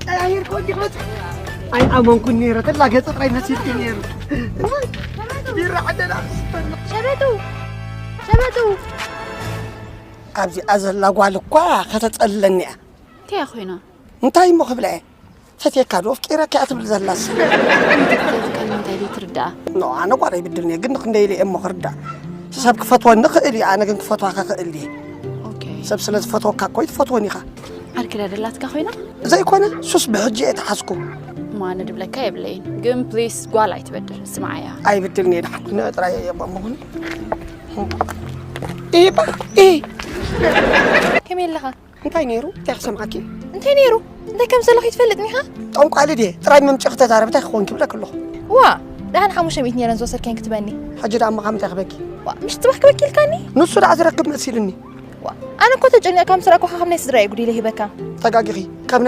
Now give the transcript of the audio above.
ቀያይር ኮንዲ ክመጽእ ኣይኣመንኩን ነይረ። ተላ ገጽ ጥራይ መሲልኪ ነይሩ። ቢራ ዓደና ሸበጡ ሸበጡ ኣብዚኣ ዘላ ጓል እኳ ከተጸልለኒ እያ። እንታይ እያ ኮይና? እንታይ እሞ ክብላ እየ? ፈትየካ ዶ ኣፍቂረካ እያ ትብል ዘላስ? እንታይ ደይ ትርዳኣ? ኖ ኣነ ጓል ኣይብድልኒ እየ፣ ግን ክንደይ ኢለ እየ እሞ ክርዳእ። ሰብ ክፈትወኒ ክእል እዩ፣ ኣነ ግን ክፈትዋካ ክእል እየ። ኦኬ ሰብ ስለ ዝፈትወካ እኮ እዩ ትፈትወኒ ኢኻ። ዓርኪ ዳ ደላትካ ኮይና? ዘይኮነ ሱስ ብሕጂ እየ ተሓዝኩ። ማነ ድብለካ የብለይን ግን ፕሊስ ጓል ኣይትበድል ስምዓያ። ኣይብድልኒ እየ ደሓን ኩነ ጥራይ እየ እሞ መሆን። ኢባ ኢ ከመይ ኣለኻ? እንታይ ነይሩ እንታይ ክሰምዓኪ? እንታይ ነይሩ? እንታይ ከም ዘለኹ ይትፈልጥ ኒኻ? ጠንቋሊ ድየ ጥራይ መምጭ ክተዛረብ እንታይ ክኾን ክብለክ ኣለኹ። ዋ ደሓን ሓሙሽተ ሚእቲ ነይረን ዝወሰድከን ክትበኒ። ሕጂ ደኣ እሞ ካብ እንታይ ክበኪ? ዋ ምሽ ጽባሕ ክበኪ ኢልካኒ? ንሱ ደኣ ዝረክብ መሲልኒ። ዋ ኣነ እኮ ተጨኒቐ ካብ ስራ እኮ ካብ ናይ ስድራ እየ ጉዲለ ሂበካ። ተጋጊኺ ካብ